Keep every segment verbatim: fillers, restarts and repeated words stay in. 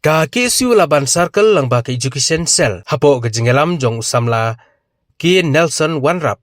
Ka K S U Laban Circle lyngba ka Education Cell hapoh ka jingïalam jong u samla K Nelson Wanrap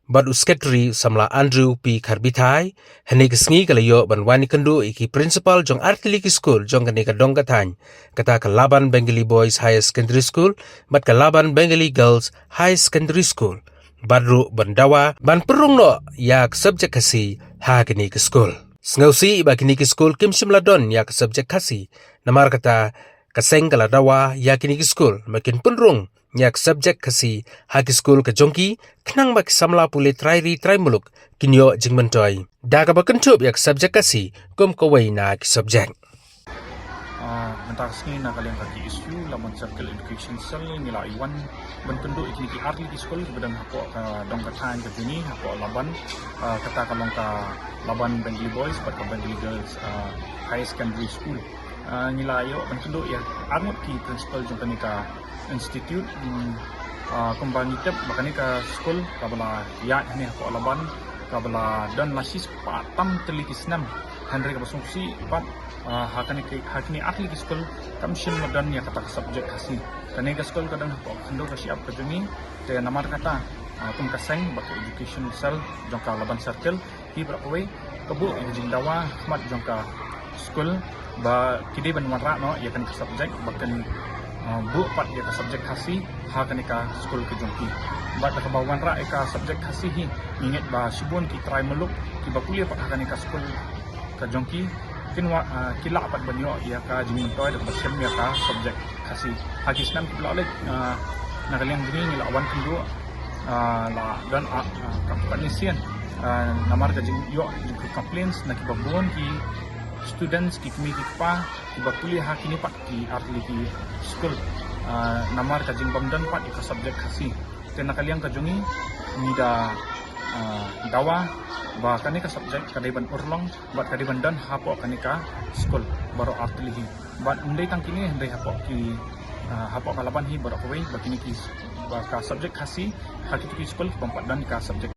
bad u Secretary u samla Andrew P Kharbithai, hynne ka sngi ka la ïoh ban wan ïakynduh ïa ki principal jong artylli ki skul jong kane ka dong ka thaiñ, kata ka Laban Bengali Boys Higher Secondary School bad ka Laban Bengali Girls Higher Secondary School, bad ruh ban dawa ban pynrung noh ïa ka subject Khasi ha kine ki skul. Sngewsih ba kine ki skul kim shym la don ïa ka subject Khasi, namar kata ka seng ka la dawa ïa kine ki skul ba kin pynrung ïa ka subject Khasi ha ki skul ka jong ki, khnang ba ki samla pule trai ri trai muluk kin ïoh jingmyntoi da kaba kynthup ïa ka subject Khasi kum kawei na ki subject. Ah, mynta ka sngi na ka liang ka K S U Laban Circle Education Cell ngi la ïa wan ban kynduh ïa kine ki artylli ki skul kiba don hapoh ka dong ka thaiñ ka jong ngi hapoh Laban, ah, kata ka long ka Laban Bengali Boys bad ka Bengali Girls, ah, Higher Secondary School. Ah, ngi la ïoh ban kynduh ïa arngut ki principal jong kane ka institute, hmm, ah, kumba ngi tip ba kane ka skul kaba la ïaid hangne hapoh Laban kaba la don la shispah tam tylli ki snem, hynrei kaba sngewsih pat, ah, ha kane ki, ha kine artylli ki skul kam shym la don ïa kata ka subject Khasi. Kane ka skul ka don hapoh ka khyndew ka shyiap ka jong ngi, te namar kata, ah, kum ka seng bad ka Education Cell jong ka Laban Circle, hi baroh kawei ka buh ïa ka jingdawa ha khmat jong ka skul ba ki dei ban wanrah noh ïa kane ka subject, ba kin, ah, buh pat ïa ka subject Khasi ha kane ka skul ka jong ki. Bad da kaba wanrah ïa ka subject Khasi hi, ngi ngeit ba shibun ki trai muluk kiba pule pat ha kane ka skul ka jong ki kin wa-, ah, ki lah pat ban ïoh ïa ka jingmyntoi da kaba shem ïa ka subject Khasi. Ha ki snem kiba la leit, ah, na ka liang jong ngi ngi la wan kynduh, ah, la don, ah, ah, katne sien, ah, namar ka jingïoh jong ki complaints na kiba bun ki students, ki kmie ki kpa kiba pule ha kine pat ki artylli ki skul, ah, namar ka jingbym don pat ïa ka subject Khasi. Te na ka liang ka jong ngi ngi da, ah, dawa ba kane ka subject ka dei ban urlong bad ka dei ban don hapoh kane ka skul baroh artylli hi. Bad ym dei tang kine, hynrei hapoh ki, ah, hapoh ka Laban hi baroh kawei ba kine ki, ba ka subject Khasi ha kito ki skul kibym pat don ka subject.